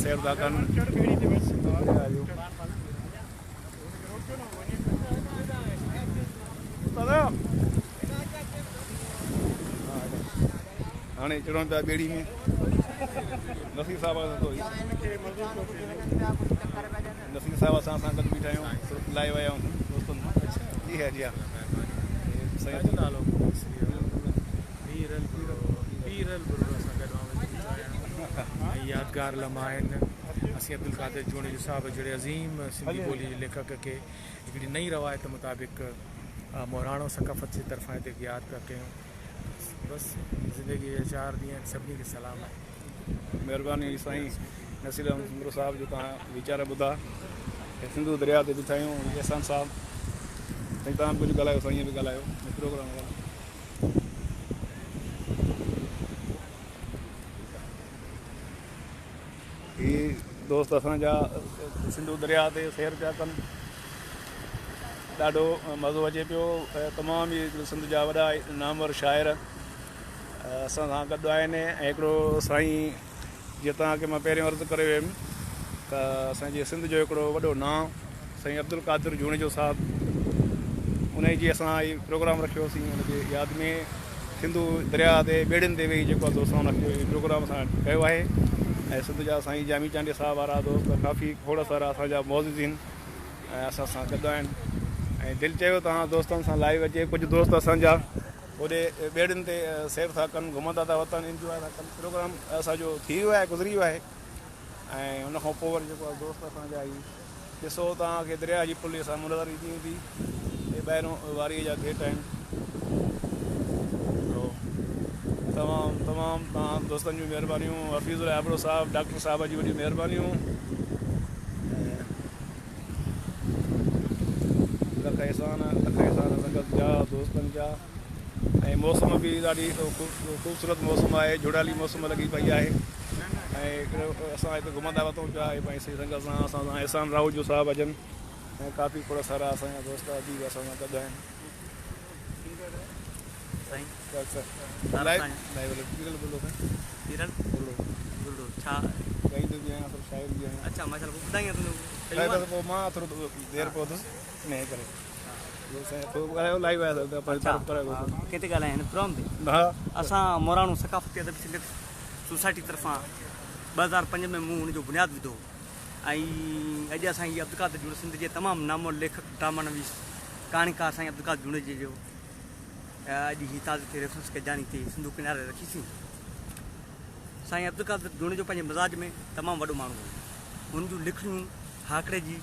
سير ٿا ڪن. هاڻي چڙهون پيا ٻيڙي ۾. نصير صاحب نصير صاحب اسان سان گڏ بيٺا آهيون، لائيو آيا آهيون دوستن سان. جي ها جي ها. سائين جو نالو پيرل پيرل بروڙو سان گڏ مان بيٺو آهيان ۽ يادگار لمحا آهن. اسين عبدالقادر جوڻيجو صاحب جهڙي عظيم سنڌي ٻولي جي ليکڪ کي هڪڙي نئين روايت مطابق مهراڻو ثقافت جي طرفان هتي ياد پيا ڪيون. بس زندگي جا 4 ڏينهن آهن، سڀني کي سلام آهي. مهرباني سائين نصير احمد سندرو صاحب جو توهان ويچار ٻڌا. سنڌو درياء تي بيٺا آهيون. احسان صاحب سائين توهان به ڪجهه ڳالهايو، سائين به ڳالهايو پروگرام. هي دوست اسان جا سنڌو درياء تي سير پيا ڪن، ڏاڍو مزو اچي پيو. تمام ئي سنڌ جا وڏا نامور شاعر اسان سان گڏ آهن. ۽ هڪڙو سائين جيئن توهان کي مان پهريون عرض ڪري ويم ته اسان جي سنڌ جو هڪڙو وڏو نانء سائين عبدالقادر جوڻيجو صاحب، ان جي اسان هي پروگرام رکيوسين ان جي ياد ۾. سنڌو درياء تي ٻيڙين تي ويهي جيڪو دوستان ان کي پروگرام اسان ڪيو آهي. ۽ سنڌ جا سائين جامي چانڊيي صاحب وارا دوست ڪافي کوڙ سارا اسان جا معززين ۽ اسان سان گڏ آهن. ۽ دل چيو توهان دوستن سان لائيو اچي. ڪجهه دوست اسان جا هوڏي ٻيڙين تي سير ٿا ڪن، گهمندا ٿا وتن، انجواء ٿا ڪن. پروگرام اسان جو ٿي ويو آهي، گذري ويو آهي. ۽ ان کان پوء وري جيڪو دوست اسان جا هي ڏسو توهان کي درياء جي پلي سان نظر ايندي هوندي. هي ٻاهرون واريء جا گيٽ آهن. تمام تمام توهان دوستن جون مهربانيون. حفيظ الله ابڙو صاحب، ڊاڪٽر صاحب جون وڏيون مهربانيون. لک احسان، لک احسان سنگت جا، دوستن جا. ۽ موسم به ڏاڍي خوبصورت موسم آهي، جهڙالي موسم لڳي پئي آهي. ۽ اسان هتي گهمندا وتون پيا پنهنجي سنگت سان. اسان سان احسان راهوجو صاحب اچن ۽ ڪافي کوڙ سارا اسان جا دوست اديب اسان سان گڏ آهن. مان ٿورو دير پهتس ان ڪري. ڪنهن تي ڳالهايان هن پروگرام تي؟ اسان موراڻو ثقافتي ادبي سنگت سوسائٽي طرفان 2005 ۾ مون ان جو بنياد وڌو ۽ اڄ اسان هي عبدالقادر جوڻيجو سنڌ جي تمام نامور ليکڪ، ڊراما نويس، ڪهاڻيڪار سائين عبدالقادر جوڻيجي جو اڄ هي تعزيتي ريفرنس گڏجاڻي تي سنڌو ڪناري رکيسين. سائين عبدالقادر جوڻيجو پنهنجي مزاج ۾ تمام وڏو ماڻهو هو. هن جون لکڻيون هاڪڙي جي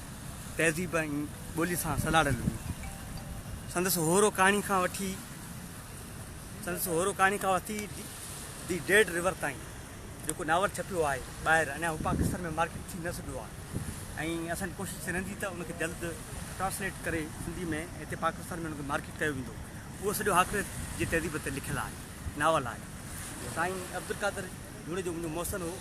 تهذيب ۽ ٻولي سان سلهاڙيل هيون. سندس هورو ڪهاڻي کان وٺي سندس هورو ڪهاڻي کان وٺي the dead river تائين جيڪو ناول ڇپيو آهي ٻاهر اڃا هو پاڪستان ۾ مارڪيٽ ٿي نه سگهيو آهي ۽ اسان جي ڪوشش رهندي ته ان کي جلد ٽرانسليٽ ڪري سنڌي ۾ هتي پاڪستان ۾ ان کي مارڪيٽ ڪيو ويندو. اهو سڄو هاڪڙي جي تهذيب تي لکيل آهي ناول آهي. سائين عبدالقادر جوڻيجو منهنجو محسن هو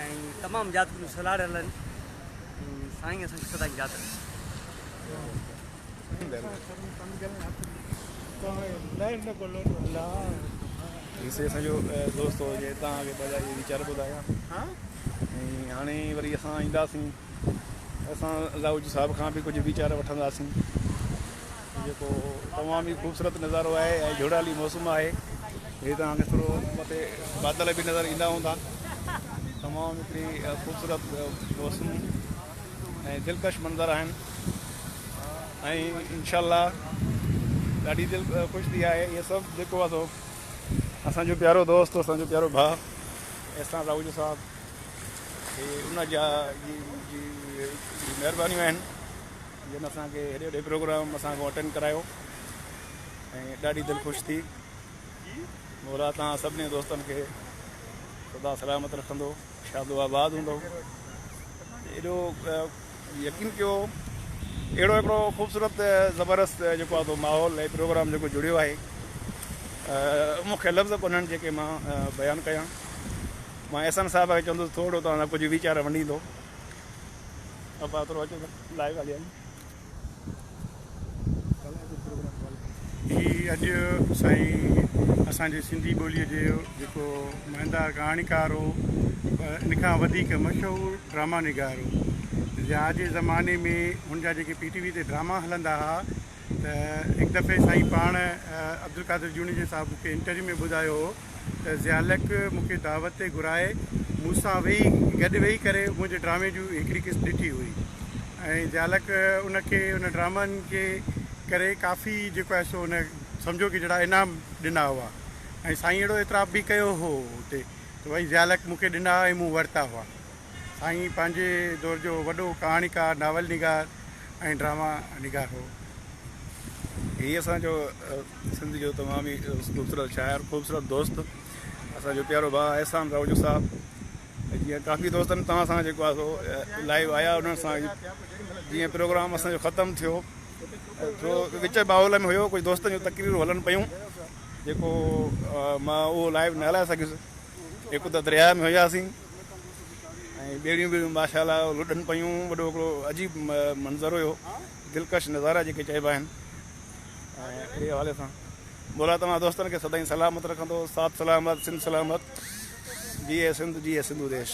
۽ تمام يادگيريون سلهاڙيل آهن ۽ سائين اسان کي سدائين ياد رهندو. هي سي اسان جو دوست هو جنهن توهان کي پنهنجا اهي ويچار ٻڌايا ۽ هاڻي وري اسان اينداسين اسان لاهوجي صاحب کان به ڪجهه ويچار وٺنداسين. جيڪو تمام ئي خوبصورت نظارو آهي ۽ جهڙالي موسم آهي. هي توهان کي ٿورو مٿي بادل به نظر ايندا هوندا. تمام هڪڙي خوبصورت موسم ۽ دلڪش منظر آهن ۽ انشاء الله ڏاڍي دل خوش ٿي آهي. اهي سڀ جيڪو آهي سو اسان جو پيارو دوست، اسان جو پيارو ڀاء احسان راهوجو صاحب، هي ان جا جي مهربانيون آهن جن اسان کي هيڏي وڏي پروگرام اسان کان اٽينڊ ڪرايو ۽ ڏاڍي دل خوش ٿي. مولا توهان سڀني دوستن کي سدا سلامت رکندو، شاد و آباد هوندو. ايڏو يقين ڪيو اهڙو هڪڙو خوبصورت زبردست جيڪو آهي ماحول ۽ پروگرام جيڪو جڙيو آهي، مون کي لفظ ڪونهن جيڪي مان بيان ڪيان. مان احسان صاحب کي چوندس ٿورو توهان سان ڪجهه ويچار ونڊيندو. ابا ٿورو اچو ته لائيو هلي آيون. هي اڄ سائين اسان جي سنڌي ٻوليء جو جيڪو مهندار ڪهاڻيڪار هو، ان کان وڌيڪ مشهور ڊراما نگار هو. ضياء جي زماني ۾ هن جا جيڪي پي ٽي وي تي ڊراما هلندا ها ته هڪ دفعي سائين پاڻ عبدالقادر جوڻيجي صاحب مون کي انٽرويو ۾ ٻڌايو هو ته ضياء الحق مون کي دعوت تي گهرائي مون سان ويهي گڏ ويهي ڪري منهنجي ڊرامي جون هڪڙي قسط ڏٺي هئي ۽ ضياء الحق ان کي ان ڊرامن کي ڪري ڪافي جيڪو آهي سو ان سمجهو ڪي جهڙا انعام ڏنا هئا ۽ سائين اهڙو اعتراف به ڪيو هو اتي ته ڀائي ضياء الحق مون کي ڏنا ۽ مون ورتا هئا. سائين پنهنجي دور جو وڏو ڪهاڻيڪار، ناول نگار ۽ ڊراما نگار هو. هي اسان جو سنڌ جو تمام ئي خوبصورت شاعر، خوبصورت دوست، اسان جو پيارو ڀاء احسان راهوجو صاحب جيئن ڪافي دوستن توهان سان جيڪو آهي سو لائيو آيا انهن سان جيئن پروگرام اسان جو ختم ٿيو ٿورو وچ ماحول ۾ هيو ڪجهه دوستن جون تقريرون هلن پيون جيڪو مان اهو لائيو نه هلائي سگهيس هڪ ته درياء ۾ هياسين ۽ ٻيڙيون ٻيڙيون ماشاء الله لڏن پيون وڏو هڪڙو عجيب منظر هيو دلڪش نظارا جيڪي چئبا آهن ۽ اهڙي حوالي سان مولا توهان دوستن کي سدائين سلامت رکندو ساٿ سلامت سنڌ سلامت جيئي سنڌ جيئي سنڌو ديش.